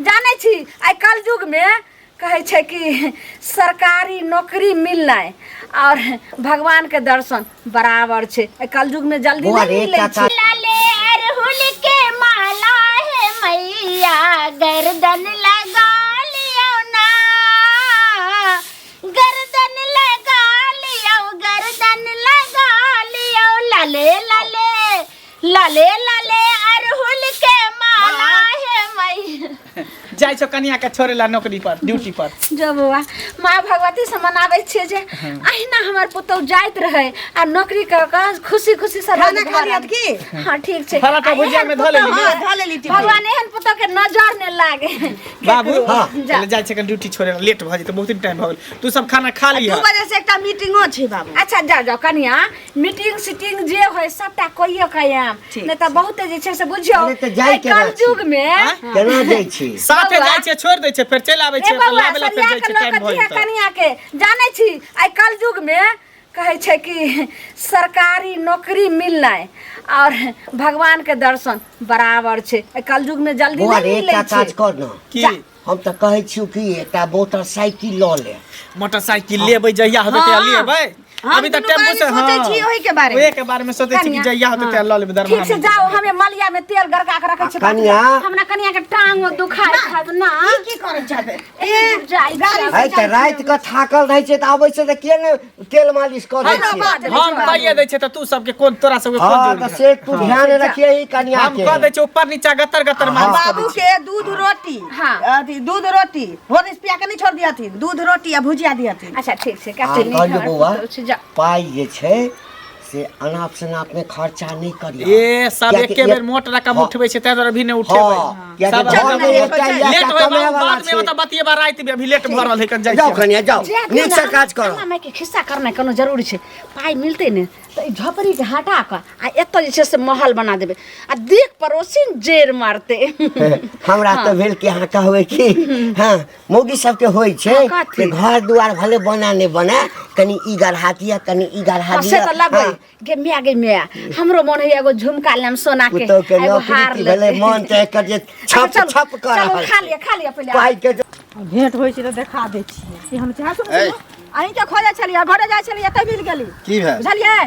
जानै छी आइ कलयुग में कहै छै कि सरकारी नौकरी मिलनाइ और भगवान के दर्शन बराबर छै। एहि कलयुग में जल्दी बौआ नहीं रे, मिलै चाचा। छै। लाले अरहुल के माला है मैया, गर्दन लगा लियो ना, गर्दन लगा लियो, गर्दन लगा लियो, लाले लाले लाले लाले अरहुल के माला है मैया। जाइ छौ कनिया के छोड़े ला नौकरी पर, ड्यूटी पर। जो बौआ, माँ भगवती से मनाबै छियै जे अहिना हमर पुतहु जाइत रहै आ नौकरी कऽ कऽ खुशी खुशी से खाना खा लियत की? हाँ ठीक छै। पराठा आ भुजिया एहन में धऽ लेली पुतहु- ने? हाँ, धऽ लेली टिफिन। भगवान एहन पुतहु के नजर ने लागे। बाबू, केकरो। हाँ। जा। पहिले जाइ छै कनि ड्यूटी छोड़े ला, लेट भऽ जेतै, बहुत टाइम भऽ गेल। तू सब खाना खा लिह। 2 बजे से एकटा मीटिंगो छै बाबू। अच्छा जाओ जाओ कनिया, मीटिंग सीटिंग जे होय सबटा कहियो के आयब, ठीक। नहीं तऽ बहुते जे छै से बुझियौ अरे तऽ जाइ एहि केना छी? कलयुग में केना जाइ छी? साथे बौआ। जाइ छै, छोड़ि दै छै, फेर चलि आबै ए छै, बौआ, लाबै ला फेर सरिया जाइ के छै, लऽ टाइम कऽ भऽ दिहे जेतै। कनिया के। जानै छी आइ कलयुग में कहै छै कि सरकारी नौकरी मिलनाइ और भगवान के दर्शन बराबर छै। एहि कलयुग में जल्दी बौआ नहीं रे, मिलै एकटा छै। काज कर न। की? जा। हम तऽ कहै छियौ कि एकटा मोटरसाइकिल लऽ ले। मोटरसाइकिल लेबै जहिया होतै तहिया हाँ। लेबै। हम अभी तऽ दुनू टेम्पू से प्राणी सोचै हाँ। छी ओहि के बारे में। ओहे के बारे में सोचै छी कि कनिया, जहिया होतै तहिया लऽ लेबै दरमाहा ठीक से में। जाओ, हमे मलिया में तेल गड़का के रखै छी। कनिया। हमरा कनिया के टांग दुखाय खात ना। ई की करै छथि? ए, जाइ गाड़ी है तऽ राति कऽ थाकल रहै छै तऽ आबै छै तऽ किए ने तेल मालिश कऽ दै हमरा छियै? बात हम कहिए दै छियै तऽ तू सबके कोन, तोरा सबके कोन हाँ जरूरी तऽ है? से तू ध्यान रखिए कनिया हम के। कह दै छियै ऊपर नीचा गतर गतर मालिश कऽ दै बाबू छियै। के दूध रोटी, हाँ। अथी दूध रोटी होरिस पिया के नहीं छोड़ दियथिन, दूध रोटी आ भुजिया दियथिन। अच्छा ठीक छै, आ कते नीक कहलियौ हमर बौआ, पुतहु छै, जा। पाइ जे छै से अनाप शनाप में खर्चा नहीं करियौ। ए सब कियाकि एके बेर मोट रकम हाँ। उठबै छै, ताहि दुआरे अभी नहि उठेबै। हाँ, कियाकि सब घर में लेट एकटा होइ छै। या लेट एकटा होय कमाय बाबू, वाला बाद में छै। ओतऽ बतियेबा राति में, अभी लेट भऽ रहल है, कन जाइ जाओ छियै। कनिया जाओ, जे नीक से ना, काज करो। हमरा मायके खिस्सा करनाइ कोनो जरूरी छै? पाइ मिलतै ने तऽ ई झोपड़ीके हटा कऽ आ एतऽ जे छै से महल बना देबै आ देख पड़ोसी जड़ि मारतै। हमरा तऽ भेल कि अहाँ कहबै कि हाँ मौगी सबके होइ छै हाँ, कथी? कि घर दुआर भले बना नहि बना, कनि ई गढ़ा दिअ, कनि ई गढ़ा हाँ, से दिअ। तऽ लेबै। हाँ, गे माय, गे माय, हमरो मन होइए एगो झुमका लेम सोना के, पुतहु के एगो नौकरी हार की भेलै, लेबै। मन तऽ एकर जे अच्छा, छप चलू, छप कऽ चलू, रहल खा छै। लिअ, खा लिअ पहिले। पाइ के जे भेंट होइ छै तऽ देखा दै छियै कि हम चाहे। सुनू सुनू, अहीँके खोजै छलियै, घरे जाइ छलियै तऽ मिल गेली। की भेल? बुझलियै,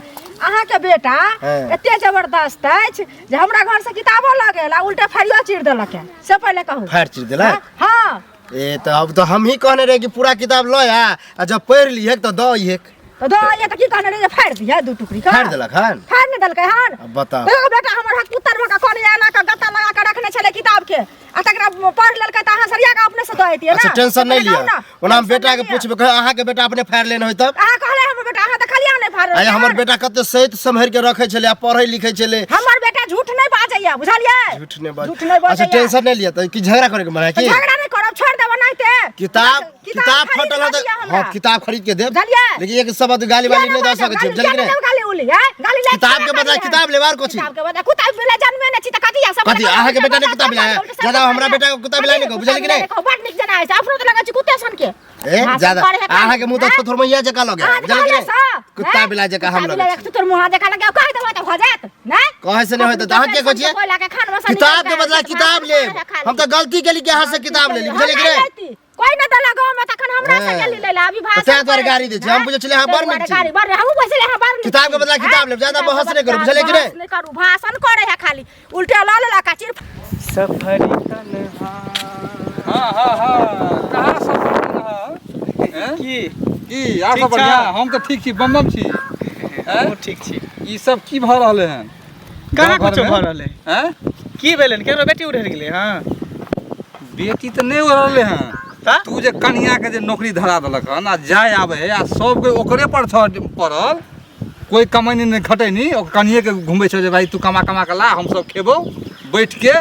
अहाँके बेटा हँ। एते जबरदस्त अछि जे हमरा घरसँ किताबो लऽ गेल आ उल्टे फाड़ियो चीर देलक हँ। से पहिले कहू। फाड़ि चीर देलक? हँ। ए तऽ अब तऽ हमही कहने रहे कि पूरा किताब लऽ आ, आ जब पढ़ि लिहेक तऽ दऽ अइहेक। तऽ दऽ अइहेक तऽ की कहने रहे जे फाड़ि दिहे दू टुकड़ी के? फाड़ि देलक हन? फाड़ि नहि देलकै हन। अब बताउ। देखो बेटा हमर हक पुत्र भऽ कऽ कहने एना कऽ गत्ता लगा कऽ रखने छलै किताब के आ तकरा पढ़ि लेलकै तऽ अहाँ सरिया कऽ अपने से दऽ अइतियै ने। अच्छा टेंशन नहीं पहिले कहू लिअ। ने। ओना हम टेंशन बेटा नहि के लिअ। पूछबै, कहै अहाँके बेटा अपने फाड़ि लेने होय तब? अहाँ कहले हमर बेटा, अहाँ देखलियै नहि फाड़ल। आइ हमर बेटा कते सैत सम्हरि के रखै छलै आ पढ़ै लिखै छलै। हमर बेटा झूठ नहि बाजैया, बुझलियै? झूठ नहि बाज। झूठ नहि बाजैया। अच्छा टेंशन नहि लिअ, तऽ की झगड़ा करे के मन है की? झगड़ा नहि करब, छोड़ देब ओनाहिते। किताब किताब खरीद फटल है कऽ तऽ दिअ हमरा। हाँ किताब खरीद के देब। बुझलियै? लेकिन एक शब्द गाली वाली किया नहि दऽ बाजब? सकै छी, गाली बुझलियै कि किया नहि? देब गाली उली, आँय? गाली लए किताब के के बदला खाली है। किताब लेब आर कथी? किताब के बदला कुत्ता बिला जनमे नहि छी तऽ कथी है? सब कथी? अहाँके बेटा नहि कुत्ता बिला है? ज्यादा हमरा बेटा के कुत्ता बिला नहि कहू, बुझलियै कि नहि? कथी? बड़ नीक जना है, अपनो तऽ लगै छै कुत्ते सन के। ए भाषण ज्यादा करे है खाली, अहाँके मुँह तऽ आँय? थोथोर मैया जकाँ लगै है, अहाँ बुझलियै कि कहले नहि? सँ, कुत्ता आँय? बिला जकाँ हम कुत्ता लगै बिला छी। जकाँ तोर मुँह जकाँ लगै, कहि देबै तऽ भऽ जायत, नहि? कहै से नहि होयत तऽ अहाँ के कहै छियै? कोयला के खान मसाला किताब के निकालि बदला कऽ किताब भाषण लेब। करे है खाली। हम तऽ गलती केली कि अहाँ से किताब लेली, बुझलियै कि हम नहि? नहि लेती। कोई नहि देलक गाँव में, तखन हमरा से हँ। गेली लै ला, अभी भाषण तऽ तें दुआरे करे। गाड़ी दै छी। हम बुझै छलियै अहाँ ताहि बड़ नीक दुआरे छी। गाड़ी बड़, हमहूँ बुझै छलियै अहाँ बड़ नीक किताब के छी। बदला किताब लेब, ज्यादा किताब के बहस नहि करू, बदला बुझलियै कि नहि? बहस नहि करू, भाषण करे है खाली, उल्टे लऽ लेलक आ चिर सफर तन्हा। हाँ, हाँ, हाँ, कहाँ सफर तन्हा? हैं? की? की? आर ठीक सब बढ़िया? छौ? हम तऽ ठीक छी, बम बम छी। हैं? हमहूँ ठीक छी। ई सब की भऽ रहलै हन? कहाँ गाँव कुछो घरमे? भऽ रहलै? हैं? की भेलै? केकरो बेटी उड़ि गेलै? हँ। बेटी तऽ नहि उड़लै हन। तऽ? तू जे कनिया के जे नौकरी धरा देलक हन आ जाय आबै है आ सब कोइ ओकरे पर छ पड़ल, कोइ कमैनी नहि खटैनी, ओकर कनिये के घुमबै छौ जे भाइ तू कमा कमा के ला, हम सब खेबौ बैठ के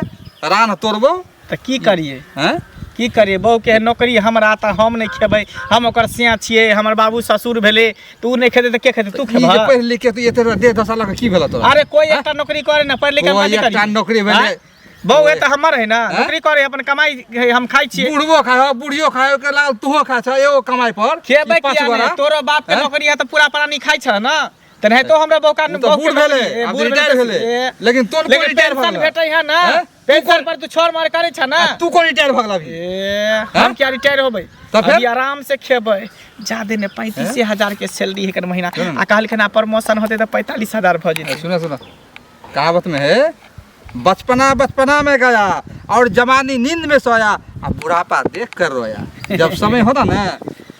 रान तोड़बौ। तऽ की करियै? हैं? की करियै? बहू के नौकरी हमरा तऽ हम नहि खेबै, हम ओकर सियाँ छियै, हमर बाबू ससुर भेलै, तऽ उ नहि खेतै तऽ के खेतै? तू ई जे खेबह? पढ़ि लिख के तू एते देह दशा लऽ कऽ की भेलौ तोरा? अरे कोइ एकटा नौकरी करे ने, पढ़ि लिख के कोइ कथी एकटा करियै? नौकरी भेलै। आँय? बहू है तऽ हमर है ना, आँय? नौकरी करे अपन कमाई है, हम खाइ छियै। बुढ़बो खाय हो, बुढ़ियो खाय हो, ओकर लागल तूहो खाय छह, एगो कमाई पर। खेबै ई पाँच किया नहि? गोरा। तोरो बाप के आँय? नौकरी है तऽ पूरा प्राणी खाइ छह ना, तेनाहितो हमरा बहू का ओ तऽ बूढ़ भेलै, ए, आब बूढ़ रिटायर भेलै, भेलै। ए, लेकिन तोर कोन लेकिन रिटायर भऽ पेंशन गेलौ? भेटै है ना। आँय? पेंशन पर तू छोड़ मार करे छ ना। आ तू कोन रिटायर भऽ गेल अभी? ए, हम क्या रिटायर होबै? तऽ फेर? अभी आराम से खेबै। जादे ने 35,000 के सैलरी है महीना। सुन। आ कहलखिन आ प्रमोशन होते तऽ 45,000 भऽ जेतै। सुना सुना, कहावत में है, बचपना बचपना में गया और जवानी नींद में सोया आ बुढ़ापा देख कर रोया। जब समय होता ना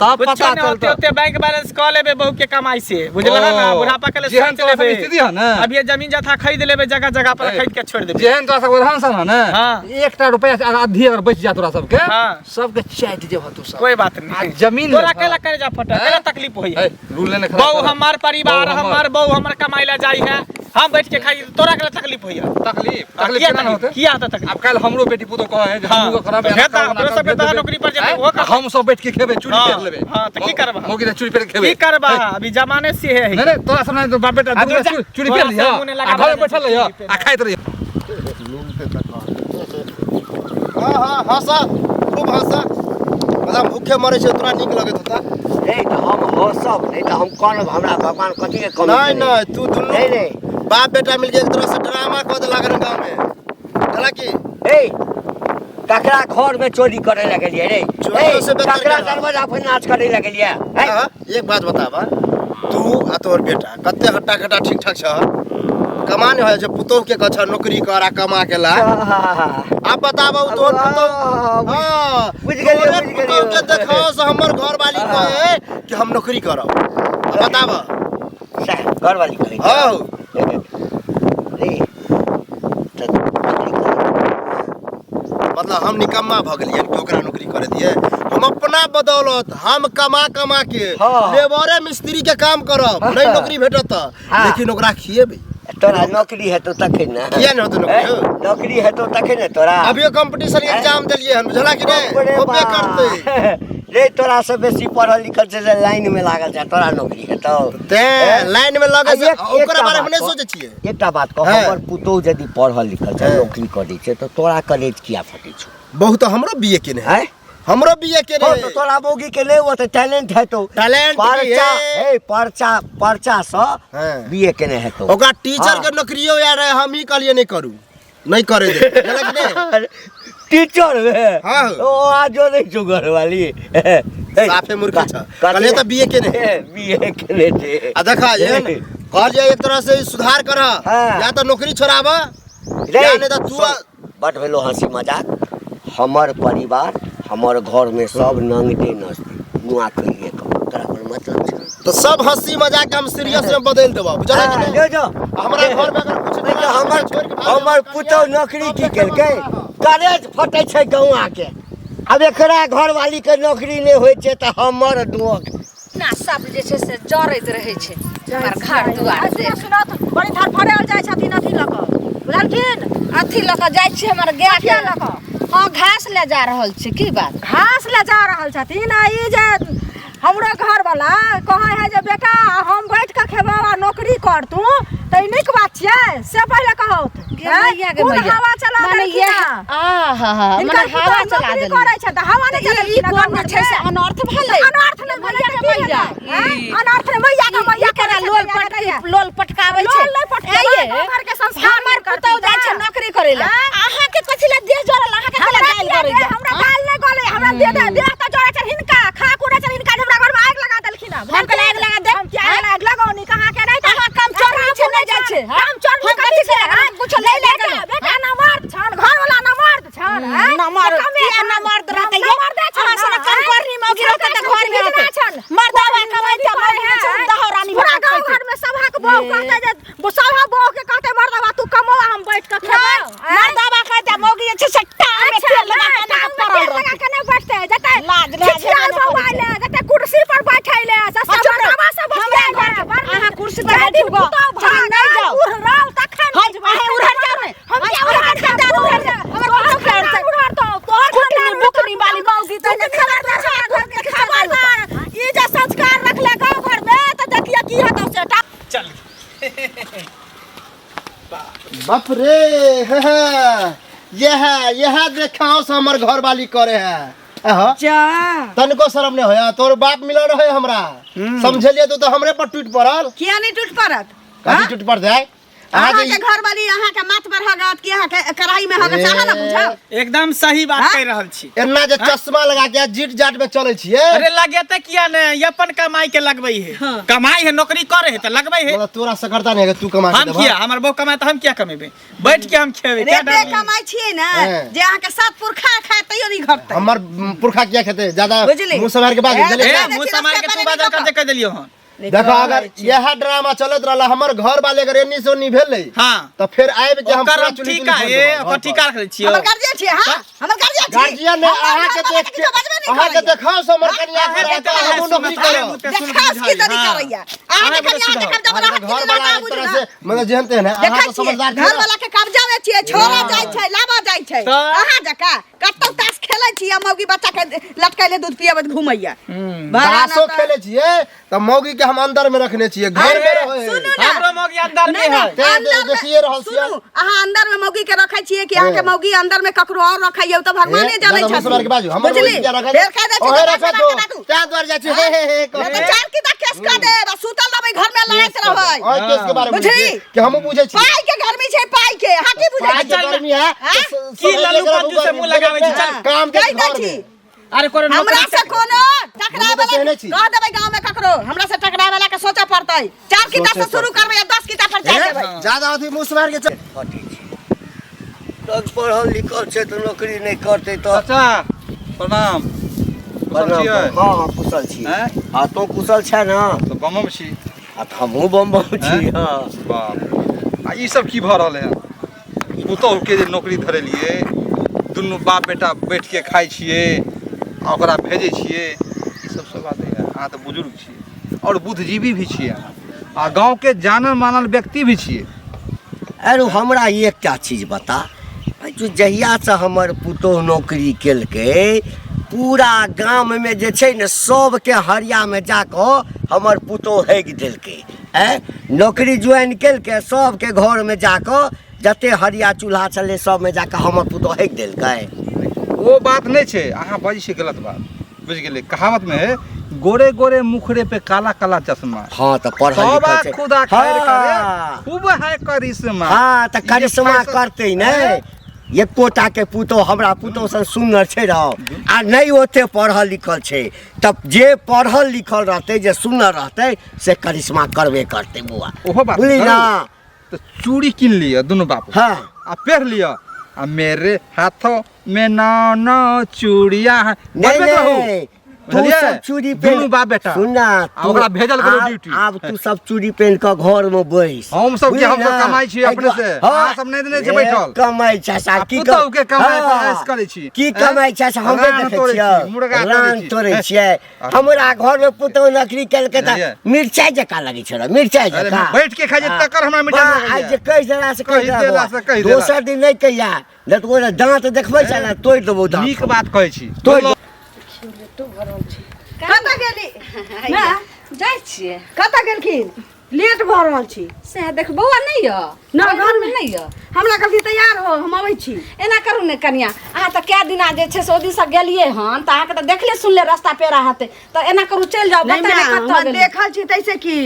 तब कुछो पता नहीं होते चलता। होते बैंक बैलेंस कऽ लेबे बहू के कमाई से, बुझलह ना? ओ, बुढ़ापा के लिए जेहन सोच तोरा सब लेबे। स्थिति है ना। अभी ये जमीन जथा खरीद लेबे, जगह जगह पर ए, खरीद के छोड़ देबे। जेहन तोरा सब रहन सहन है ना, हाँ। एकटा रुपया से आधी अगर बचि जा तोरा सबके, हाँ। सबके चाटि जेबह तू सब। कोई बात नहीं। आ जमीन तोरा लेबह। केला करे जा फटा, हैं? केला तकलीफ होई है? ए, रूल लेने खराब बहू कर। हमार परिवार, बहू हमार बहू हमर कमाई ला जाई है, हम बैठ के खाई, तोरा केला तकलीफ होई है? तकलीफ हाँ, तकलीफ किया केना तकलीफ? होते? किया होता तकलीफ? अब कल हमरो बेटी पुतो कहे है जे हाँ। हमहूँ करब, तऽ एना हेता, करब, ओना तोरा करब, सबके भेज देबै। तऽ नौकरी पर जेतै, आँय? ओहो करतै। हम सब बैठ के खेबै, चूड़ी हाँ, पेर लेबै। हाँ, तऽ की करबह? मौगी तऽ चूड़ी पेर के खेबै। की करबह? अभी जमाने से है। नहीं नहीं, तोरा सब नहीं तो बाप बेटा आ, दूर दूर जा। चूड़ी तोरा पेर लिह सब मुँह नहि आ लगाबै घर में बैठल रहिह चूड़ी पेर। आ खाइत रहिह। हाँ हाँ, हँसा, खूब हँसा। मतलब भूखे मरे छै तोरा नीक लगैत होता? नहीं तऽ हम हँसब नहीं तऽ हम करब, हमरा भगवान कथी के कमी नहीं करै? नहीं, तू दुनू नहीं नहीं बाप बेटा मिलके एक तरह से ड्रामा कऽ देलक हन गाँव में। कहला की ए, ककरा घर में चोरी करे लगलियै रे? चोरियो ए, से बेहतर ककरा केना? दरवाजा पर नाच करे लगलियै? हैं? हाँ, एक बात बताबा, तू आ तोहर बेटा कते हट्टा कट्टा ठीक ठाक छ, कमा नहीं होइ छै, पुतोह के कह छ नौकरी कर आ कमा के ला। आब बताबा उ तोहर पुतोह, हाँ, बुझि गेलियै, तोहरे बुझि गेलियै। पुतोह के देखा से हमर घर वाली कहे कि हम नौकरी करब। अब बताबा। सएह, घरवाली कहै छै। हाँ। रे, तऽ नौकरी कर। मतलब हम निकम्मा भऽ गेलियै कि ओकरा नौकरी करे दिए? हम अपना बदौलत हम कमा कमा के हाँ। लेबरे मिस्त्री के काम करब, नहीं नौकरी भेटत तऽ, हाँ। लेकिन ओकरा खिएबै। तोरा नौकरी हेतौ तखन ने। किया नहि हेतौ नौकरी? हैं? नौकरी हेतौ तखन ने तोरा। अभियो कंपटीशन के एग्जाम देलियै हन, बुझला कि नहि? बाप रे होबे बाप। करतै। रे, तोरा से बेसी पढ़ल लिखल छै जे लाइन में लागल छै, तोरा नौकरी हेतौ? तें लाइन में लगै छै, आ ओकरा एकटा बारे में बात नहि कह। सोचै छियै। एकटा बात कह, हैं। हमर पुतोहु यदि पढ़ल लिखल छै, हैं। नौकरी करै छै, तऽ तोरा कलेज किया फटै छौ? बहुत हमरो बीए केने है। हैं? हमरो बीए केने हँ, है। तऽ तोरा मौगी के नहि ओते टैलेंट हेतौ। टैलेंट की परचा है? हे, परचा परचा सँ हैं। बीए केने हेतौ। ओकरा टीचर हाँ। के नौकरियो यार है, हम ही कहलियै नहीं करू, नहीं करे दे, बुझलक कि नहि? टीचर रे। हाँ। ओ आजो नहीं छौ घरवाली। साफे मूर्ख छ। कहलियै तऽ बीए केने है। बीए केने छै। आ देखा, एहन कहलियै एक तरह से सुधार कर, हाँ। या तऽ नौकरी छोड़ाब रे, या नहीं तऽ तू सुन, बड भेलो हंसी मजाक। हमर परिवार हमर घर में सब नंगटे नचते, नुआ खोलिए कऽ, तोरा कोनो मतलब छै? तो सब हंसी मजाक हम सीरियस में बदल देबो, बुझलक कि हाँ, नहि? जो जो। हमरा घर में अगर कुछ नहीं तऽ हमर छोड़ि के भाग हमर जाउ, पुतहु नौकरी की केलकै? करेज फटै छै गौआ के। आब एकरा घरवाली के नौकरी नहि होइ छै तऽ हमर दुआक ना सब जे छै से जरैत रहै छै हमर घर दुआर देख। सुनो तऽ बड़ी धड़फड़ायल जाइ छथिन अथी लऽ कऽ, बुझलखिन? अथी लऽ कऽ जाइ छी हमर गाय के कथिया लऽ कऽ? हँ, घास ले जा रहल छी। की बात? घास ले जा रहल छथिन। आ ई जे हमरो घरवाला कहै है जे बेटा हम बैठ कऽ खेबौ आ नौकरी कर तू, तऽ ई नीक बात छियै? से पहिले कहौ। गे मैया, गे कोन मैया। हवा चला माने देलखिन ये हँ? आहा हा, हिनकर माने हवा पुतहु चला नौकरी देलखिन। करै छै तऽ हवा नहि तऽ ई चलेलखिन कोन गाँव जे छै से घरमे? अनर्थ भेलै? अनर्थ नहि भेलै मैया तऽ गे की मैया। भेलै? आँय? अनर्थ नहि, मैया गे मैया ई केना करै लोल छथिन, पटकी मैया गे। लोल पटकाबै छै? लोल नहि पटकेबै, ऐ ये, गाँव घरके संस्कार हमर नहि पुतहु जाइ छै करथिन। नौकरी करै लए, आँय? अहाँके कथी लए देह जरल? अहाँके कथी लए हमरा दालि किया गरै देह- छै? हमरा दालि नहि गलै, हमरा देह देह तऽ जरै छै हिनका, खा कुरै छै हिनका, जे हमरा घरमे आगि लगा देलखिन हँ। हम कहलियै आगि लगा देब? हम किया आगि लगा लगौनी? कहाँ के नहि तऽ अहाँ कम चोरनी छै, नहि जाइ छै, हँ? कम चोरनी हम कथी कथी छै? छै? हँ? कुछो नहि बेटा, लागल। बेटा नमर्द छन, घरवला नमर्द छन, हँ? नमर्द, कमे किया छन? नमर्द रहतै ये? नमर्दे छन अहाँ सनक ना, कम हँ? करनी मौगी रहतै तऽ घरमे रहतै। छन। मर्दावा कमाइते मौगी जे छै दहो रानी पूरा भऽ गाँव खैतै। घर में सभक बहू कहतै जे सभक बहू के कहतै मर्दावा तू कमो आ हम बैठ के खेबौ। मर्दावा कहतै मौगी जे छै से टांग में अच्छा, तेल लगा के नहि, एना टांग में पड़ल तेल लगा रहतै। के नहि बैठतै, जतै लाज लाज छिछियाल हेबे नहि बौआ करै ले, जतै कुर्सी पर बैठै ले, से हाँ, सब चुप रह। मर्दावा सब हमरा बतियाइ घर ले, बड़ अहाँ कुर्सी पर जाहि दिन बैठू गऽ, पुतहु जहन नहि भागल, जाउ। उड़ल तखन हम बुझबै। अहें उड़हर जाउ ने। हम किया उड़हर उड़हर जाउ, जाउ? उड़हर जाउ। हमर तोहर पुतहु खानदान उड़हर उड़हरतौ, तोहर खुटनी खानदान बुकनी वाली मौगी तऽ तू खबरदार छौ, घर के खबरदार। ई जे संस्कार रखले गाँव घर में तऽ देखिए की हेतौ से। चल। बाप रे, हे हे, यह यह देखाओ से हमर घर वाली करे है। अहा, जा तनिको शरम नहीं होया? तोर बाप मिलल रहे हमरा, समझलिए? तू तो हमरे पर टूट पड़ल। किया नहीं टूट पड़त? कथी टूट पड़ जाए? अहाँ जे अहाँके घरवाली अहाँके माथ पर हगत कि अहाँके कढ़ाई में हगत, अहाँ ने बुझब। एकदम सही बात कहि रहल छी। एना जे चश्मा लगा के जीट जाट में चले छियै। अरे लगेते किया ने, ई अपन कमाई के लगबै है। कमाई है, नौकरी करे है त लगबै है। मतलब तोरा सकरता नहीं है तू कमा के हम देबह। किया, हमर बहू कमाए त हम किया कमेबै? बैठ के हम खेबै। क्या रे डर? कमाई छियै ने हाँ। जे अहाँके सात पुरखा खाए तैयो नहीं घटतै। हमर पुरखा किया खेते ज्यादा बुझली? मुंह समार के बात ए, बुझलियै? ए, मुंह समार के तू बाजल कर जे कह देलियो हन। देखो अगर यह ड्रामा चलत रहला हमर घर वाले अगर एन्नी से ओन्नी भेलै हाँ। तो फिर आबि के हम ओकर पूरा हम चुली ठीका तुली ए फोड़ि देबौ ओकर घर पर। ठीका रखले छियो। हमर गार्जियन छियै। हाँ, हमर गार्जियन छियै। गार्जियन ने हमर अहाँ के घरवाला देख के किछो बजबे नहि अहाँ के करैया। देखाओ से हमर कनिया अहाँ के के रहता तऽ हमहूँ नौकरी अहाँ करब। बुते सुन देखास की तनी हाँ। करैया। अहाँ के अहाँ कनिया बुते के कब्जा अहाँके में रहत घर कि वाला नहि एक तरह बुझू से ना। मतलब जेहन तेहन है अहाँ देखै तऽ छियै समझदार घर छियै वाला के कब्जा में छियै, छोड़ा जाइ छै, लाबा जाइ छै। तऽ? अहाँ जकाँ कतौ ताश खेलै छी आ मौगी बच्चा के लटकैले दूध पियबैत घुमैया। ताशो खेले छियै तऽ मौगी के हम अंदर में रखने छियै, घर में रहै है। सुनू ना। हमरो मौगी अंदर में नहीं, है। नहीं, तें अंदर में- देखिए रहल छियै। सुनू, अहाँ अंदर में मौगी के रखै छियै कि अहाँके मौगी अंदर में ककरो और रखैया, ओ तऽ भगवाने ए, जानै दादा, मुसलमान छथिन। के बाजू, हमर बुझली? मौगी के रखै फेर कह दै छै ओहे तऽ रखै बाजू, दो। बाजू। तें दुआरे जाइ छी हे हे हे नहि कह तऽ चार किता केस कऽ देब आ सुतल रहबै, घर में लड़ैत रहबै। ओहि केस के बारे में बुझली? बुझै छियै कि हमहूँ बुझै छी। पाइ के गर्मी छै, पाइ के। अहाँ की बुझै पाइ छियै? के गर्मी है हाँ? तऽ की लल्लू पज्जू से मुँह लगाबै छी, चल। काम के कहि दै घर छी। में। अरे कोनो हमरा नौकरी से कोनो टकराए हमहूँ तऽ वाला तेहने छी। कह देबै गाँव में ककरो हमरा से टकराए वाला के सोचऽ पड़तै। चार किताब से सोचऽ शुरू करबै आ 10 किताब पर जाय ए, देबै। ज्यादा अथी मुँह सुधार के चल। फटै छै। तब पढ़ल लिखल छै तऽ नौकरी नहि करतै तऽ। चाचा प्रणाम। कुशल प्रणाम। छियै? हँ हँ कुशल छी। हैं? आ तों कुशल छै ने? तऽ बम बम छी। आ तऽ हमहूँ बम बम छी। हैं? हँ। बाप रे। आ ई सब की भऽ रहल है? पुतोहु के जे नौकरी धरेलियै, दुनू बाप बेटा बैठ के खाइ छियै आ ओकरा भेजै छियै, ई सब सब बात है। अहाँ तऽ बुजुर्ग छियै और बुद्धिजीवी भी छियै अहाँ, आ गाँव के जानल मानल व्यक्ति भी छियै। अरे हमरा एकटा चीज बता, तू जहियासँ हमर पुतोहु नौकरी केलकै पूरा गाममे जे छै ने सबके हरियामे जाकऽ हमर पुतोहु हेग देलकै। आँय, नौकरी ज्वाइन केलकै, सबके घरमे जाकऽ जते हरिया चूल्हा छलै सबमे जाकऽ हमर पुतोहु हेग देलकै। ओ बात नहि छै, अहाँ बजै छियै गलत बात, बुझि गेलियै? कहावत में है गोरे गोरे मुखरे पे काला काला चश्मा। हाँ तऽ पढ़ल तौबा लिखल छै। खुदा खैर करे, हाँ। खूब है करिश्मा। हाँ तऽ ई जे करिश्मा फैशन- करतै ने। एकोटा के पुतोहु हमरा पुतोहु सन सुन्दर छै रहो आ नहि ओते पढ़ल लिखल छै, तब जे पढ़ल लिखल रहतै जे सुन्दर रहतै से करिश्मा करबे करतै बौआ। ओहो बात बुझली ना? तऽ चूड़ी कीन लिअ दुनू बाप। हाँ। आ पेर लिअ आ मेरे हाथों में नौ नौ चूड़िया है। नहीं बजबैत रहू। नहीं, तू बुझलियै? सब चूड़ी पेन दुनू बाप बेटा। सुन ना, आ ओकरा भेजल करू ड्यूटी। आब तू सब चूड़ी पेन कऽ घर में बैस। हम सब के बुझली हम सब ना? कमाइ छी अपने से। हाँ। अहाँ सब नहि देने छी ए, बैठल। कमाइ छै सा, आ की पुतहु के कमाइ पर हाँ। ऐश करै छी। की हैं? कमाइ छै से हमरे रान देखै तोड़ै छियै। छी, मुर्गा तोड़ै रान छी। तोड़ै छियै। हमरा घर में पुतहु नौकरी केलकै तऽ बुझलियै? मिरचाइ जकाँ लगै छै रे, मिरचाइ अरे जकाँ। बैठ के खाइ छै हाँ। तकर हमरा मिरचाइ वाह, लगैया। आइ जे कहि देला से कहि कहि देला से कहि देला। दोसर दिन नहि कहिया, नहि तऽ ओहि दाँत देखबै छै ने तोड़ि देबौ दाँत। नीक बात कहै छी। तोड़ि कतऽ गेली? ना, जाइ छियै। कतऽ गेलखिन? लेट भऽ रहल छी। सएह देख बौआ नहि यऽ ना, घर में नहि यऽ। हमरा कहलखिन तैयार हो, हम अबै छी। एना करू ने कनिया, अहाँ तऽ कए दिना जे छै से ओहि दिनसँ गेलियै हन तऽ अहाँके तऽ देखले सुनले रास्ता पेड़ा हेतै, तऽ एना करू चलि जाउ। नहि बता माय, कतऽ हमरा गेलियै? देखल छी तैसे की,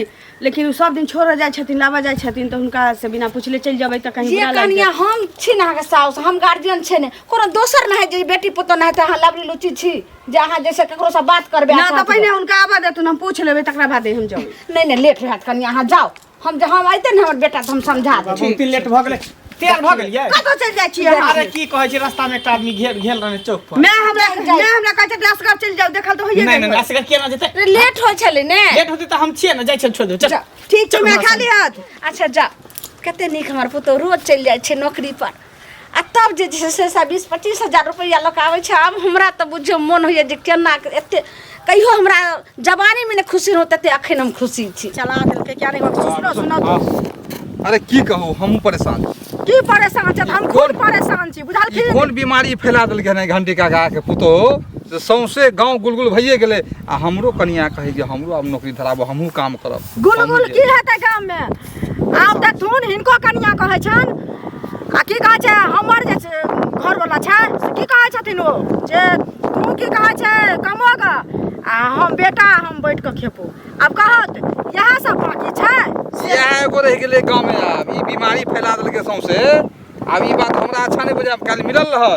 लेकिन ओ सब दिन छोड़ऽ जाइ छथिन लाबऽ जाइ छथिन तऽ हुनका से बिना पुछले चलि जेबै तऽ कहीं जे बुरा लागि कनिया जायत। हम छी ने अहाँके साउस, हम गार्जियन छै ने, कोनो दोसर नहि जे बेटी पुतोह नहि तऽ अहाँ लबरी लुची छी जे अहाँ जैसे ककरोसँ बात करबै। ना अच्छा तऽ पहिने हुनका आबऽ देथुन, हम पूछि लेबै तकरा बादे हम जेबै। नहि नहि लेट हैत कनिया, अहाँ जाउ, हम जे हम अयतै ने हमर बेटा तऽ हम समझा देबै। बहुत लेट भऽ गेलै, तैयार भऽ गेलियै? कतऽ चलि जाइ छियै अहाँ? अरे की कहै छी, रास्ता में एकटा आदमी घेर घेर रहने चौक पर। मैं हमरा मैं हमरा कहै छथिन असगर चलि जाउ, देखल तऽ होइए नहि गेल नहि असगर केना जेतै? लेट होइ छलै ने। लेट होतै तऽ हम छियै ने, जाइ छियै छोड़ि देबै। चल ठीक छै, मैं खाली हाथ। अच्छा जा, कते नीक हमर पुतोहु रोज चलि जाइ छै नौकरी पर आ तब जे छै से 20-25 हजार रुपैआ लऽ कऽ आबै छै। आब हमरा तऽ बुझियौ मोन होइए जे केना एते कहियो हमरा जवानीमे नहि खुशी रहौ तते अखन हम खुशी छी। चला देलकै क्या नहीं, सुनो सुनो। अरे की कहू, हमहूँ परेशान छी। की परेशान छै? हम खुद परेशान छी, बुझलखिन? ई कोन बीमारी फैला देलकै हन घंटी काका के पुतोहु से सौंसे गाँव गुलगुल भइए गेलै। आ हमरो कनिया कहै जे हमरो आब नौकरी धराबो, हमहूँ काम करब। गुलगुल की हेतै गाम में? आब देखथुन हिनको कनिया कहै छनि आ की कहै छै हमर जे छै घरवला छै से की कहै छथिन ओ जे तू की कहै छै कमोगा आ हम बेटा हम बैठ कऽ खेबो आब कहत इएह सब बाकी छै इएह एगो रहि गेलै गाँवमे आब ई बीमारी फैला देलकै सौंसे आब ई बात हमरा अच्छा नहि बुझाय काल्हि मिलल रहै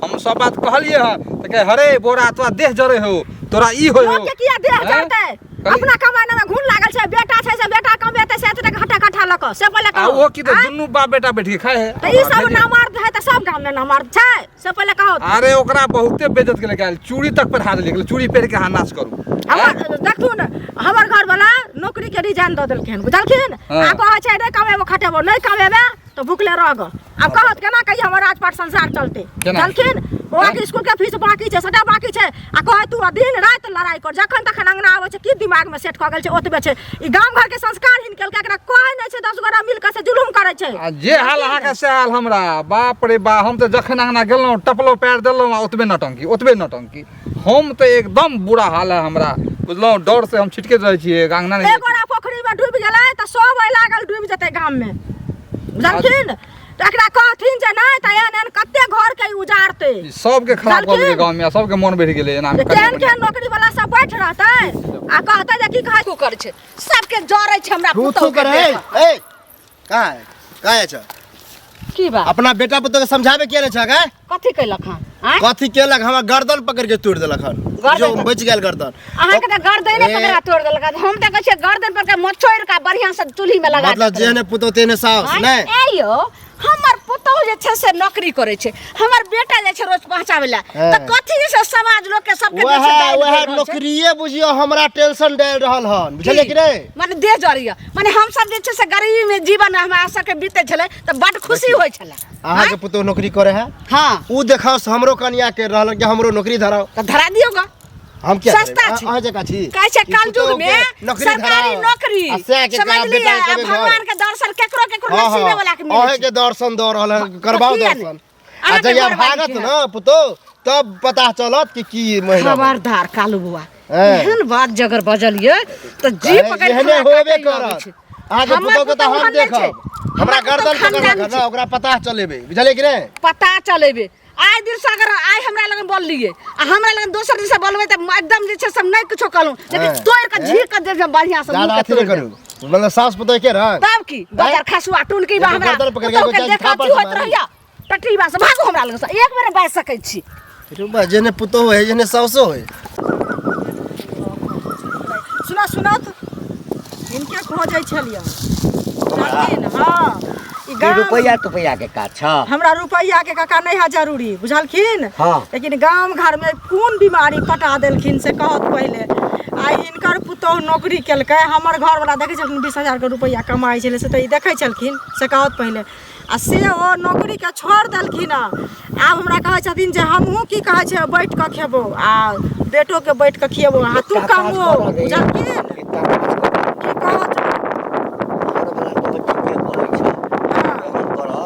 हम सब बात कहलियै हँ तऽ कहै हरे बोरा तोरा देह जरै हौ तोरा ई होइ हौ लोक के किया देह हैं? जरतै अपना कमाने में घुन लागल छै बेटा छै से बेटा कमेतै से एतेक घटा घटा लऽ कऽ से पहिले आ कहू ओ की तऽ आँय? दुनू बाप बेटा बैठ के खाइ है तऽ ई सब नामर्द है तऽ सब गाम में नामर्द छै से पहिले कहू अरे ओकरा बहुते बेइज्जत केलकै काल्हि चूड़ी तक पहिरा देलकै चूड़ी पहिर के अहाँ नाच करू हमर देखू ने हमर घरवाला नौकरी के रिजाइन दऽ देलखिन बुझलखिन हाँ। आ कहै छै नहि कमेबो खटेबो नहि कमेबे तऽ भुखले रह गऽ आब कहत केना कहिए हमर राजपाट संसार चलते केना? बुझलखिन बौआ के स्कूल के फीस बाकी छै सबटा बाकी छै आ कहै तू दिन राति लड़ाई कर जखन तखन अंगना आबै छै की दिमाग में सेट कऽ गेल छै ओतबे छै ई गाम घर के संस्कार हिन केलकै एकरा कहै नहि छै 10 गोरा मिल कऽ से जुलुम करै छै आ जे हाल अहाँके से हाल हमरा बाप रे बा हम तऽ जखन अंगना गेलहुँ टपलहुँ पैर देलहुँ आ ओतबे नौटंकी ओतबे नौटंकी हम तऽ एकदम बुरा हाल है हमरा बुझलहुँ डर से हम छिटके रहै छियै अंगना नहि एक गोरा पोखरी में डूबि गेलै तऽ सब ओहि लागल डूबि जेतै गाम में बुझलखिन तऽ एकरा कहथिन जे नहि तऽ एहन एहन कते घर के ई उजाड़तै ई सबके खराब कऽ देलकै बुझलखिन? गाँवमे आ सबके मोन बढ़ि गेलै एना जे केहन केहन नौकरी वाला सब बैठ रहतै आ कहतै जे की कहै थू करै छै सबके जरै छै हमरा थू पुतहु थू के करे देख कऽ। ए कहाँ है कहाँ है छ की बात अपना बेटा पुतोह के समझाबे किया नहीं छ गे कथी कैलक हन आँय कथी केलक हमरा गर्दन पकड़ के तोड़ देलक हन गर्दन जो पकड़- बच गेल गर्दन अहाँके तऽ गर्दने ए। पकड़ा तोड़ देलक हन। हम तऽ कहै छियै गर्दन पर के मचोड़ि कऽ बढ़िआँ से चूल्ही में लगा मतलब देतै। जेहने पुतोह तेहने साउस आँय? नहीं ए यौ हमर पुतोह जे छै से नौकरी करै छै हमर बेटा जे छै रोज पहुँचाबै लए हाँ। तऽ कथी जे छै समाज लोक के सबके जे छै वएह डालि वएह भेल रहल छै। नौकरिए बुझियो हमरा टेंशन डालि रहल हन बुझलियै कि नहीं माने देह जरैया माने हमसब जे छै से गरीबी में जीवन हमरा सबके बीतै छलै तऽ बड्ड खुशी होइ छलै अहाँके पुतोह नौकरी करे है हँ उ देखाओ से हमरो कनिया के रहल कि हमरो नौकरी धराओ तऽ धरा दियौ ग हम क्या सस्ता छै। अहाँ जकाँ छी कहै छै कि कलयुग पुतोह में के नौकरी सरकारी धराओ। नौकरी आ सएह के समझलियै बेटा के आ कहबै घर। भगवान के दर्शन केकरो केकरो हाँ, नसीबे हाँ, वाला के मिलै अहें छै के दर्शन दऽ रहल है करबाओ किया नहि? दर्शन आ अहाँके जहिया घरवाली भागत के न पुतोह तब पता चलत कि की महिला भेल। खबरदार कालू बुआ हैं। एहन बात जगर बजलियै तऽ जी पकड़ि एहने हमरा होबे काटैए अबै करत छै। अहाँके हमर पुतोह के तऽ पुतोह हम ओहन नहि देखब छै। हमरा हमर पुतोह गर्दन पकड़लक खानदानी हन छै। न ओकरा पता चलेबै बुझलियै कि नहि पता चलेबै आइ दिन से अगर आइ हमरा लगन बोललियै आ हमरा लगन दोसर दिन से बोलबै तऽ एकदम जे छै से हम नहि किछो कहलहुँ लेकिन हैं। तोड़ि कऽ झीर कऽ देब बढ़िआँ से ज्यादा मुँहके अथी नहि तोड़ि देब। करू मतलब सास पुतोह के रंग तब की बजार खसुआ टुनकी बा एगो हमरा गर्दन पकड़ि के एगो पुतोहके जाहि देख थापड़ अथी होइत मारी। रहैया टटरीबा से भागू हमरा लगसँ एक बेर बाजि सकै छी रे बा जेने पुतोह है जेने सासो है सुना सुना तऽ हिनके खोजै छलियै बुझलखिन हँ ई ई गाम रुपैआ तुपैआ के काज छ हमरा रुपैआ के काका नहि है जरूरी बुझलखिन हाँ। लेकिन गाम घर में कोन बीमारी पटा देलखिन से कहत पहिले आ हिनकर पुतोह नौकरी केलकै हमर घरवला देखै छलखिन 20,000 के रुपैआ कमाइ छलै से तऽ ई देखै छलखिन से कहत पहिले आ से ओ नौकरीके छोड़ि देलखिन हँ आब हमरा कहै छथिन जे हमहूँ की कहै छै बैठ कऽ खेबो आ बेटोके बैठ कऽ खिएबो आ तू एकटा काज कमो करऽ रे। बुझलखिन एकटा काज करऽ। की कहत घरवला तोहर ठीके कहै छौ। हँ एहन करऽ,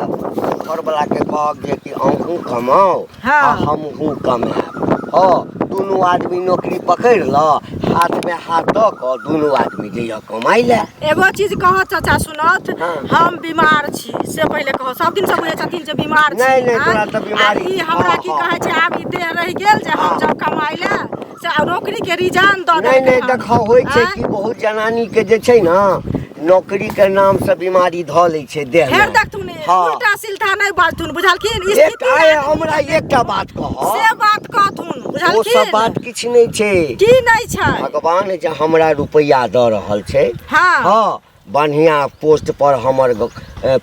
घरवलाके कहक जे कि अहूँ कमाउ हँ। आ हमहूँ कमायब हँ दुनू आदमी नौकरी पकड़ि लऽ हाथमे हाथ दऽ कऽ दुनू आदमी जइह कमाइ लए एगो चीज कहत चाचा सुनत हँ। हम बीमार छी से पहिले कहत सब दिन से बुझै छथिन जे बीमार छी नहि, नहि, आँय? तोरा तऽ बीमारी- आ ई हमरा हँ, की हँ। कहै छै आब ई देह रहि गेल जे हम हँ। जब कमाइ लए से आ नौकरी के रिजाइन दऽ नहि नहि देलकै हन। देखऽ होइ छै आँय? कि बहुत जनानी के जे छै ने नौकरी के नाम से बीमारी धऽ लै छै देह फेर देखथुन हँ उल्टा सिल्टा नहि बाजथुन बुझलखिन एक स्थिति आइ हमरा एकटा बात कह से बात कहथुन ओ बुझलखिन सब बात किछु नहि छै की नहि छै भगवान जे हमरा रुपैआ दऽ रहल छै हँ हँ बढ़िआँ पोस्ट पर हमर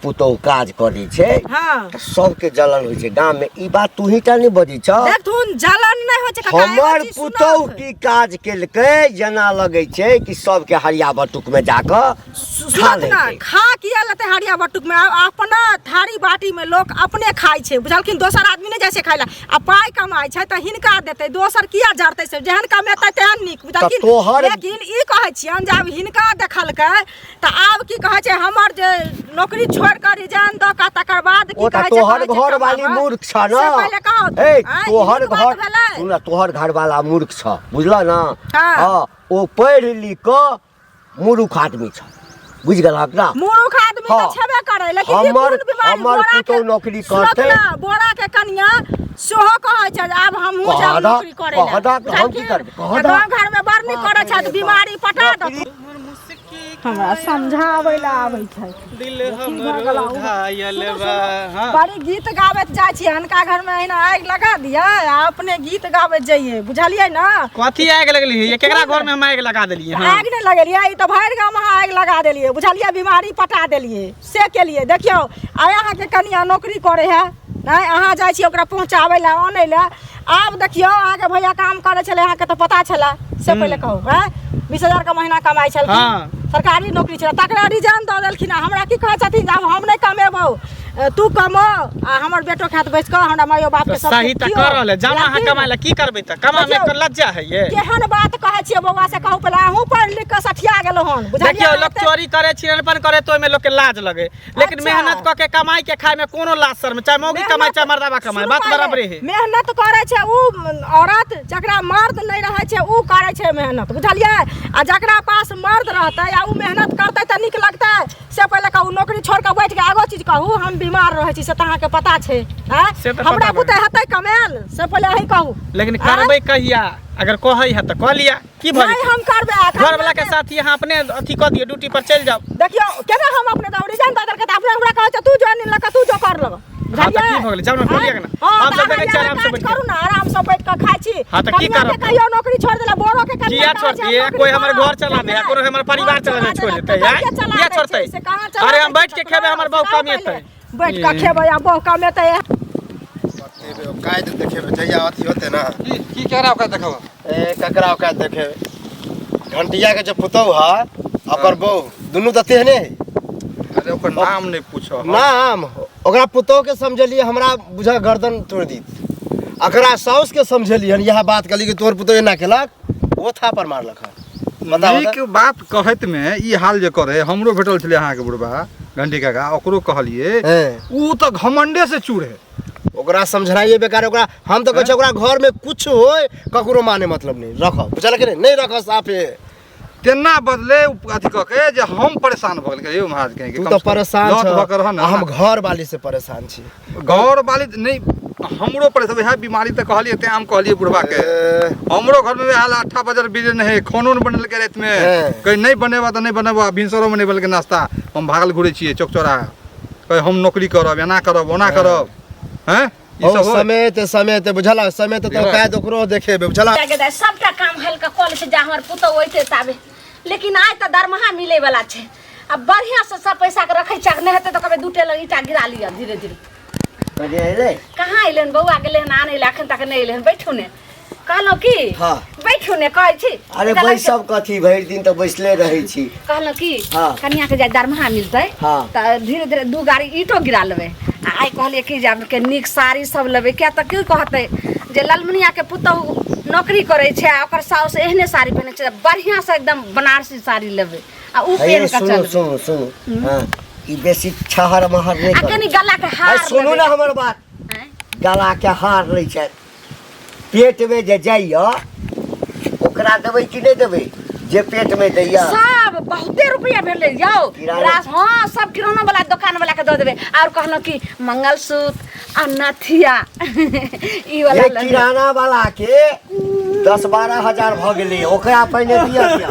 पुतोहु काज करै छै हँ तऽ सबके जलन होइ छै गाममे ई बात तूही टा नहि बजै छह देखथुन जलन नहि होइ छै काका, एगो हमर चीज पुतोहु सुनत। की काज केलकै जेना लगै छै कि सबके हरिया बटुकमे जाकऽ खा सुनत ना लेलकै खा किया लेतै हरिया बटुक में अपना थारी बाटी में लोक अपने खाइ छै बुझलखिन दोसर आदमी नहि जाइ छै खाइ लए आ पाइ कमाइ छै तऽ हिनका देतै दोसर किया जरतै से जेहन कमेतै तेहन नीक बुझलखिन तोहर- लेकिन ई कहै छियनि जे आब हिनका देखलकै तऽ आब की कहै छै हमर जे नौकरी छोड़ि कऽ रिजाइन दऽ कऽ तकर बाद की ओ तऽ कहै छै तोहर कहै छै घर वाली कमाबऽ। मूर्ख छ से न पहिले कहू ए आँय, ई तोहर नीक बात घर भेलै सुन न, तोहर घर वाला मूर्ख छ बुझल न हाँ। हँ ओ पढ़ि लिख कऽ मूर्ख आदमी छ बुझि गेलहक ना मूर्ख आदमी तऽ हाँ। छेबे करे लेकिन ई हमर कोन बीमारी हमर बोरा के पुतोहु नौकरी सुनत करतै ना, बोरा के कनिया सेहो कहै छै जे आब हमहूँ कहऽ जायब दऽ, नौकरी करै लए कहऽ दऽ, तऽ हम की बुझलखिन? करबै? कहऽ तऽ दऽ। गाँव घरमे बड़ नीक करै छथि बीमारी पटा दऽ हमरा समझाबै लए आबै छै दिल हमरो घायल बा हाँ। बड़ी गीत गाबैत जाइ छियै अनका घरमे अहिना आगि लगा दियै आ अपने गीत गाबैत जइयै बुझलियै ने कथी आगि लगली है केकरा घर में हम आगि लगा देलियै हाँ आगि नहि लगेलियै ई तऽ भरि गाँवमे अहाँ आगि लगा देलियै बुझलियै बीमारी पटा देलियै से केलियै देखियौ आइ अहाँके कनिया नौकरी करै है नहि अहाँ जाइ छियै ओकरा पहुँचाबै लए आनै लए आब देखियौ अहाँके भैया काम करै छलै अहाँके तऽ पता छलै से पहिले कहू हँ 20 हजारके महीना कमाइ छलखिन सरकारी नौकरी छलै तकरा रिजर्न दऽ देलखिन हँ। हमरा की कहै छथिन जे आब हम नहि कमेबौ तू कमो आ हमर बेटो खायत बैस कऽ हमरा माइयो बापके तऽ सब सही तऽ कर रहल है जाना अहाँ कमाय लए की करबै तऽ कमा में देखियौ। लज्जा है ये केहन बात कहै छियै बौआ से कहू पहिले अहूँ पढ़ि लिख कऽ सठिया गेलहुँ हन बुझलियै देखियौ लोक चोरी करे छिनरपन करे तो ओहिमे लोक के लाज लगे लेकिन मेहनत कऽ के कमाई के खाय में कोनो लाज शर्म चाहे मौगी कमाई चाहे मर्दाबा कमाई सुनू बात पहिले, बराबरे है मेहनत करै छै उ औरत जकरा मर्द नहि रहै छै उ करै छै मेहनत बुझलियै आ जकरा पास मर्द रहतै आ उ मेहनत करतै तऽ नीक लगतै से पहिले कहू नौकरी छोड़ कऽ बैठ के आगो चीज कहू हम बीमार रहै छी से तऽ अहाँके पता छै आँय? से तऽ हमरा पता बुते हेतै कमायल से पहिले अहीं कहू लेकिन आँय? करबै कहिया अगर कहै है तऽ कऽ लिया की भऽ नहि जेतै हम करबै आ घर वाला के साथ यहाँ अपने अथी कऽ दियौ ड्यूटी पर चलि जाउ देखियौ केना हम अपने दौड़ी रिजाइन दऽ देलकै तऽ अपने हमरा कहै छै तू ज्वाइन लऽ कऽ तू जो कर लग हाँ, तऽ की भऽ गेलै? जाउ ने, कऽ लिअ ने। हाँ, हम सब तऽ देखै छियै अहाँ आराम से काज बैठ के। करू ने आराम से बैठ कऽ खाइ छी हाँ, तऽ की कनिया के करब? कहियो नौकरी छोड़ देला बोरो के कनिया किया कहै छै, छोड़तियै नौकरी कोई हमर करो। घर चला दे कोनो हमर परिवार चला दे छोड़ देतै कहिया आँय? चला किया दै छै? छोड़तै से कहाँ चला अरे हम दै बैठ छै के खेबै हमर ककरो? बहु से कहू कमेतै पहिले। बैठ कऽ खेबै आ बहु कमेतै बतेबै औकात देखेबै जहिया अथी होतै ने की की केकरा ओकरा देखब ए ककरा औकात देखेबै घंटिया के जे पुतहु है ओकर बहू दुनू तऽ तेहने है अरे ओकर नाम नहि पूछो नाम ओकरा पुतहु के समझलियै हमरा बुझा गर्दन तोड़ि दी अकरा साउस के समझलियै हन इएह बात कहली कि तोहर पुतहु एना केलक ओ थापर मारलक हन बताबऽ नीक बात कहैत मे ई हाल जे करे हमरो भेटल छलै अहाँके बुढ़बा घंटी काका ओकरो कहलिए ऊ तऽ घमंडे से चूर है ओकरा समझनाइए बेकार ओकरा हम तऽ कहै छियै ओकरा घर में कुछ होय ककरो माने मतलब नहीं रख बुझल कि नहीं नहीं रख साफे तेना बदले उ अथी कऽ के जे हम परेशान भऽ गेल यौ महाराज कहीं के तू कम तऽ से कम परेशान लत छह भऽ के रह ने आ हम घर वाली से परेशान छी घर वाली नहि हमरो परेशान वएह बीमारी तऽ कहलियै तें हम कहलियै बुढ़बा के हमरो घर में वएह हाल 8 बजे बिजली नहीं खानो नहि बनेलकै राति में कहीं नहीं बनेबा तऽ नहीं बनेबा भिनसरो में नहीं बनेलकै नाश्ता हम भागल घुरै छियै चौक चौराहा कहीं हम नौकरी करब एना करब ओना करब हैं ई ओ सब होय। समय ते समय ते बुझल समय ते तो कायद ओकरो देखेबे बुझल गे दाइ सबटा काम हल्का कऽ लै छै जा हमर पुतहु अयतै ताबे लेकिन आइ तऽ दरमाहा मिलै वाला छै आ बढ़िआँ से सब पैसा के रखै छै नहि हेतै तऽ कहबै दू टेलर ईटा गिरा लिअ धीरे धीरे कने अयलै कहाँ अयलै हन बौआ गेलै हन आनै लए एखन तक नहि अयलै हन बैठू ने कहलहुँ की हाँ। बैठू ने कहै छी अरे बैसब कथी भरि दिन तऽ बैसले रहै छी कहलहुँ की हाँ। कनिया के जे दरमाहा मिलतै हाँ। तऽ धीरे धीरे दू गाड़ी ईटो गिरा लेबै आ आइ कहलियै कि जे आब के नीक साड़ी सब लेबै किया तऽ की कहतै जे ललमुनिया के पुतहु नौकरी करै छै आ ओकर साउस एहने साड़ी पहिनै छै बढ़िआँ से एकदम बनारसी साड़ी लेबै आ उ हे पहिन कऽ सुनू चलबै सुनू सुनू हँ ई बेसी छहर महर नहि आ करू कनि गला के अरे हार सुनू लेबै। ने हमर बात आँय? गला के हार लै छथि पेट में जे जाइया ओकरा देबै कि नहि देबै जे पेट में दैया सब बहुते रुपया भेलै यौ किराना। रास हाँ सब किराना वाला दुकान वाला के दऽ देबै और कहलहुँ कि मंगलसूत्र आ नथिया ई वाला ये लऽ लेबै। किराना वाला के 10-12 हजार भऽ गेलै ओकरा पहिने दिअ दिअ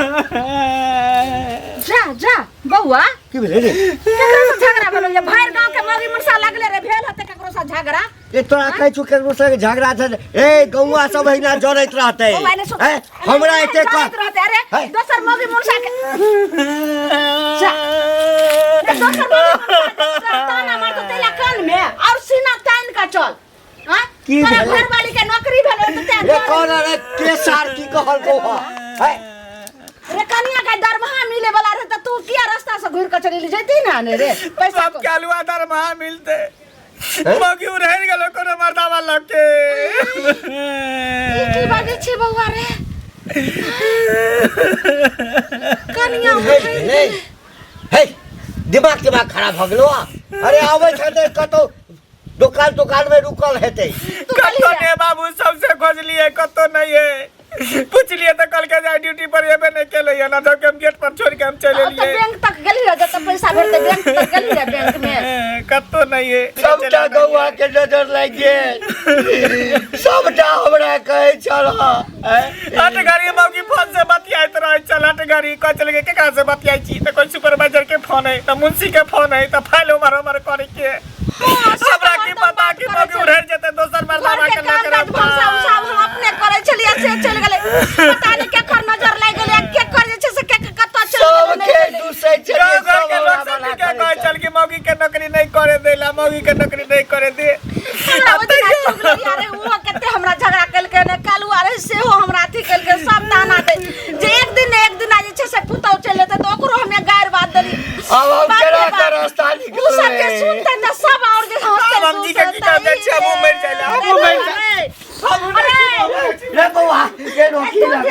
जा जा बौआ की भेलै रे केकरो से झगड़ा भेलो ये भरि गांव के मौगी मुनसा लगले रे भेल होते केकरो से झगड़ा ए तोरा कहै छु केकरो संगे झगड़ा छै ए गौआ सब अहिना जरैत रहतै बौआ ने सुन हैं? हमरा एते जरैत कह रहते अरे हैं? दोसर मौगी मुनसा के जा रे दोसर मौगी मुनसा के ताना मारतो तेला कान में और सीना तान का चल हाँ की तोरा भेलै? घरवाली के नौकरी भेलो त तें रे कौन रे के सार की कहल को है रे कनिया के दरमाहा मिले वाला रहे त तू किया रास्ता से घुर के चली जैती ना ने रे पैसा सबके आलुआ दरमाहा मिलते मौगी रहि गेलो कोनो मर्दावा लग के ई की बाजै छी बौआ रे कनिया हे हे दिमाग दिमाग खराब भऽ गेलो अरे आबै छै तऽ कतौ दोकान तोकान में रुकल हेतै तू कतो ने बाबू सबसे खोजलिए कतो नहीं है पुछलिए तऽ कहलकै जे ड्यूटी पर एबे नहि केलै हन, जबकि हम गेट पर छोड़ि के हम चलि तऽ एलियै। बैंक तक गेली रह जतऽ पैसा भेटतै, बैंक तक गेली रह बैंक मे। कतौ नहि है। सबटा गौआ के नजर लागि गेल, सबटा हमरा कहै छल। हट घड़ी मौगी फोन से बतियाइत रहै छल। हट घड़ी कहै छलै कि केकरा से बतियाइ छी, तऽ कोइ सुपरवाइजर के फोन है, तऽ मुंशी के फोन है, तऽ फाइल उमर उमर करे के। हमरा की पता कि मौगी उड़ै जेतै दोसर मर्दाना घर के के काम लऽ काज भनसा उनसा हम अपने करै छलियै, से चलि गेलै। पता नहि केकर नजर लागि गेलै आ केकर जे छै से के कतऽ चलि गेलै, नहि सबके गेलै। दूसै छलियै। गाँव घर सब के हमरा लोग सब मना के करै कहै छल। छल कि मौगी के नौकरी नहीं करे देला, मौगी के नौकरी नहीं करे दे। हमरा ओहि दिना चुगलिया रहे, ओहो कते हमरा झगड़ा केलकै ने, कालुआ रहे सेहो हमरा अथी केलकै। सब ताना दै जे एक दिन ने एक दिना जे छै से पुतहु चलि जेतै, तऽ ओकरो हमे गारि बात देली। आब हम बाप रे केना बाप। के रास्ता उ सब जे निकलबै? सुनतै तऽ सब आओर जे हँसतै। आब हम जी के की कहबै छै, हमहूँ मरि जाइले, हमहूँ मरि जाइले। अरे रे बौआ, रे रोकी ना।